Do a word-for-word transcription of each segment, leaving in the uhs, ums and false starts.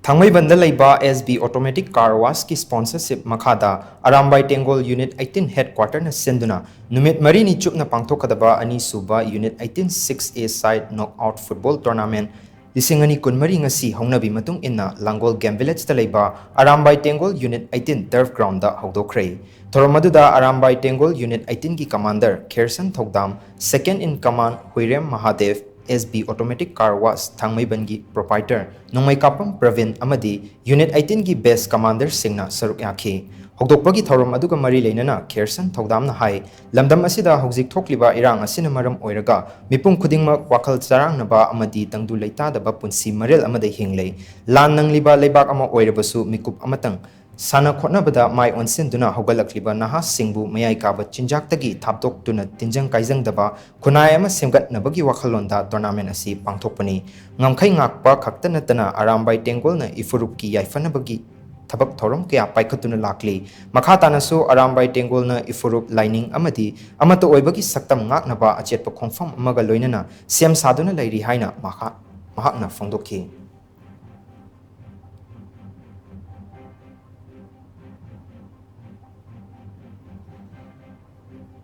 ꯊꯥꯡꯃꯩꯕꯟꯗ ꯂꯩꯕ S B Automatic Car Washꯀꯤ sponsorship ꯃꯈꯥꯗ Arambai ꯇꯦꯡꯒꯣꯜ Unit eighteen headquarterꯅ ꯁꯤꯟꯗꯨꯅ ꯅꯨꯃꯤꯠ ꯃꯔꯤꯅꯤ ꯆꯨꯞꯅ ꯄꯥꯡꯊꯣꯛꯀꯗꯕ ꯑꯅꯤꯁꯨꯕ Unit eighteen six A side knockout football tournament ꯂꯤꯁꯤꯡ ꯑꯅꯤ ꯀꯨꯟꯃꯔꯤ ꯉꯁꯤ ꯍꯧꯅꯕꯤ ꯃꯇꯨꯡ ꯏꯟꯅ ꯂꯥꯡꯒꯣꯜ Game Villageꯇ ꯂꯩꯕ ꯑꯔꯥꯝꯕꯥꯏ ꯇꯦꯡꯒꯣꯜ Unit eighteen turf groundꯗ ꯍꯧꯗꯣꯛꯈ꯭ꯔꯦ꯫ ꯊꯧꯔꯝ ꯑꯗꯨꯗ ꯑꯔꯥꯝꯕꯥꯏ ꯇꯦꯡꯒꯣꯜ Unit eighteenꯒꯤ commander ꯈꯦꯔꯁꯟ ꯊꯧꯗꯥꯝ, second in command ꯍꯨꯏꯔꯦꯝ Mahadeva, S B Automatic Car Wash ꯊꯥꯡꯃꯩꯕꯟꯒꯤ proprietor ꯅꯣꯡꯃꯩꯀꯥꯄꯝ Praveen ꯑꯃꯗꯤ Unit eighteenꯒꯤ base commanderꯁꯤꯡꯅ ꯁꯔꯨꯛ ꯌꯥꯈꯤ꯫ ꯍꯧꯗꯣꯛꯄꯒꯤ ꯊꯧꯔꯝ ꯑꯗꯨꯒ ꯃꯔꯤ ꯂꯩꯅꯅ ꯈꯦꯔꯁꯟ ꯊꯧꯗꯥꯝꯅ ꯍꯥꯏ, ꯂꯝꯗꯝ ꯑꯁꯤꯗ ꯍꯧꯖꯤꯛ ꯊꯣꯛꯂꯤꯕ ꯏꯔꯥꯡ ꯑꯁꯤꯅ ꯃꯔꯝ ꯑꯣꯏꯔꯒ ꯃꯤꯄꯨꯝ ꯈꯨꯗꯤꯡꯃꯛ ꯋꯥꯈꯜ ꯆꯔꯥꯡꯅꯕ ꯑꯃꯗꯤ ꯇꯪꯗꯨ ꯂꯩꯇꯥꯗꯕ ꯄꯨꯟꯁꯤ ꯃꯔꯦꯜ ꯑꯃꯗ ꯍꯤꯡꯂꯤ꯫ ꯂꯥꯟ ꯅꯪꯂꯤꯕ ꯂꯩꯕꯥꯛ ꯑꯃ ꯑꯣꯏꯔꯕꯁꯨ ꯃꯤꯀꯨꯞ ꯑꯃꯇꯪ ꯁꯥꯟꯅ ꯈꯣꯠꯅꯕꯗ ꯃꯥꯏ ꯑꯣꯟꯁꯤꯟꯗꯨꯅ ꯍꯧꯒꯠꯂꯛꯂꯤꯕ ꯅꯍꯥꯁꯤꯡꯕꯨ ꯃꯌꯥꯏ ꯀꯥꯕ ꯆꯤꯟꯖꯥꯛꯇꯒꯤ ꯊꯥꯞꯇꯣꯛꯇꯨꯅ ꯇꯤꯟꯖꯪ ꯀꯥꯏꯖꯪꯗꯕ ꯈꯨꯟꯅꯥꯏ ꯑꯃ ꯁꯦꯝꯒꯠꯅꯕꯒꯤ ꯋꯥꯈꯜꯂꯣꯟꯗ tournament ꯑꯁꯤ ꯄꯥꯡꯊꯣꯛꯄꯅꯤ꯫ ꯉꯝꯈꯩ ꯉꯥꯛꯄ ꯈꯛꯇ ꯅꯠꯇꯅ ꯑꯔꯥꯝꯕꯥꯏ ꯇꯦꯡꯒꯣꯜꯅ ꯏꯐꯨꯔꯨꯞꯀꯤ ꯌꯥꯏꯐꯅꯕꯒꯤ ꯊꯕꯛ ꯊꯧꯔꯝ ꯀꯌꯥ ꯄꯥꯏꯈꯠꯇꯨꯅ ꯂꯥꯛꯂꯤ꯫ ꯃꯈꯥ ꯇꯥꯅꯁꯨ ꯑꯔꯥꯝꯕꯥꯏ ꯇꯦꯡꯒꯣꯜꯅ ꯏꯐꯨꯔꯨꯞ, ꯂꯥꯏꯅꯤꯡ ꯑꯃꯗꯤ ꯑꯃꯠꯇ ꯑꯣꯏꯕꯒꯤ ꯁꯛꯇꯝ ꯉꯥꯛꯅꯕ ꯑꯆꯦꯠꯄ ꯈꯣꯡꯐꯝ ꯑꯃꯒ ꯂꯣꯏꯅꯅ ꯁꯦꯝ ꯁꯥꯗꯨꯅ ꯂꯩꯔꯤ ꯍꯥꯏꯅ ꯃꯍꯥꯛ, ꯃꯍꯥꯛꯅ ꯐꯣꯡꯗꯣꯛꯈꯤ꯫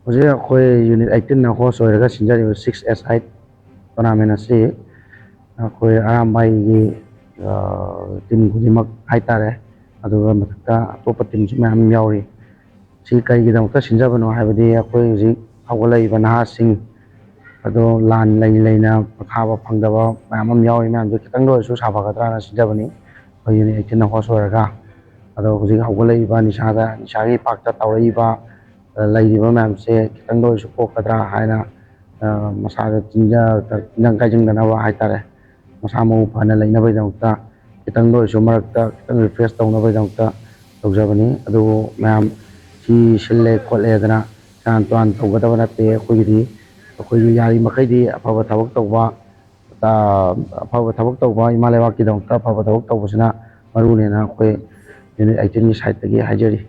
ꯍꯧꯖꯤꯛ ꯑꯩꯈꯣꯏ Unit eighteenꯅ host ꯑꯣꯏꯔꯒ ꯁꯤꯟꯖꯔꯤꯕ six A side tournament ꯑꯁꯤ ꯑꯩꯈꯣꯏ ꯑꯔꯥꯝꯕꯥꯏꯒꯤ, ꯑ, team ꯈꯨꯗꯤꯡꯃꯛ ꯍꯥꯏꯇꯥꯔꯦ, ꯑꯗꯨꯒ ꯃꯊꯛꯇ ꯑꯇꯣꯞꯄ teamꯁꯨ ꯃꯌꯥꯝ ꯌꯥꯎꯔꯤ꯫ ꯁꯤ ꯀꯔꯤꯒꯤꯗꯃꯛꯇ ꯁꯤꯟꯖꯕꯅꯣ ꯍꯥꯏꯕꯗꯤ, ꯑꯩꯈꯣꯏ ꯍꯧꯖꯤꯛ ꯍꯧꯒꯠꯂꯛꯏꯕ ꯅꯍꯥꯁꯤꯡ ꯑꯗꯣ ꯂꯥꯟ ꯂꯩ ꯂꯩꯅ ꯄꯣꯊꯥꯕ ꯐꯪꯗꯕ ꯃꯌꯥꯝ ꯑꯃ ꯌꯥꯎꯔꯤ꯫ ꯃꯌꯥꯝꯗꯣ ꯈꯤꯇꯪꯗ ꯑꯣꯏꯔꯁꯨ ꯁꯥꯐꯒꯗ꯭ꯔꯥꯅ ꯁꯤꯟꯖꯕꯅꯤ꯫ ꯑꯩꯈꯣꯏ Unit eighteenꯅ host ꯑꯣꯏꯔꯒ, ꯑꯗꯣ ꯍꯧꯖꯤꯛ ꯍꯧꯒꯠꯂꯛꯏꯕ ꯅꯤꯁꯥꯗ, ꯅꯤꯁꯥꯒꯤ ꯏꯄꯥꯛꯇ ꯇꯥꯎꯔꯛꯏꯕ, ꯑ, ꯂꯩꯔꯤꯕ ꯃꯌꯥꯝꯁꯦ ꯈꯤꯇꯪꯗ ꯑꯣꯏꯔꯁꯨ ꯀꯣꯛꯀꯗ꯭ꯔꯥ ꯍꯥꯏꯅ, ꯑ, ꯃꯁꯥꯗ ꯇꯤꯟꯖ-, ꯇꯤꯟꯖꯪ ꯀꯥꯏꯖꯪꯗꯅꯕ ꯍꯥꯏꯇꯥꯔꯦ, ꯃꯁꯥ ꯃꯎ ꯐꯅ ꯂꯩꯅꯕꯒꯤꯗꯃꯛꯇ ꯈꯤꯇꯪꯗ ꯑꯣꯏꯔꯁꯨ ꯃꯔꯛꯇ ꯈꯤꯇꯪ refresh ꯇꯧꯅꯕꯒꯤꯗꯃꯛꯇ ꯇꯧꯖꯕꯅꯤ꯫ ꯑꯗꯨꯕꯨ ꯃꯌꯥꯝ ꯁꯤ ꯁꯤꯜꯂꯦ ꯈꯣꯠꯂꯦꯗꯅ ꯁꯦꯔꯥꯟ ꯇꯨꯔꯥꯟ ꯇꯧꯒꯗꯕ ꯅꯠꯇꯦ꯫ ꯑꯩꯈꯣꯏꯒꯤꯗꯤ, ꯑꯩꯈꯣꯏꯒꯤ ꯌꯥꯔꯤ ꯃꯈꯩꯗꯤ ꯑꯐꯕ ꯊꯕꯛ ꯇꯧꯕ, ꯑ, ꯑꯐꯕ ꯊꯕꯛ ꯇꯧꯕ, ꯏꯃꯥ ꯂꯩꯕꯥꯛꯀꯤꯗꯃꯛꯇ ꯑꯐꯕ ꯊꯕꯛ ꯇꯧꯕꯁꯤꯅ ꯃꯔꯨꯅꯦꯅ ꯑꯩꯈꯣꯏ Unit eighteenꯒꯤ sideꯇꯒꯤ ꯍꯥꯏꯖꯔꯤ꯫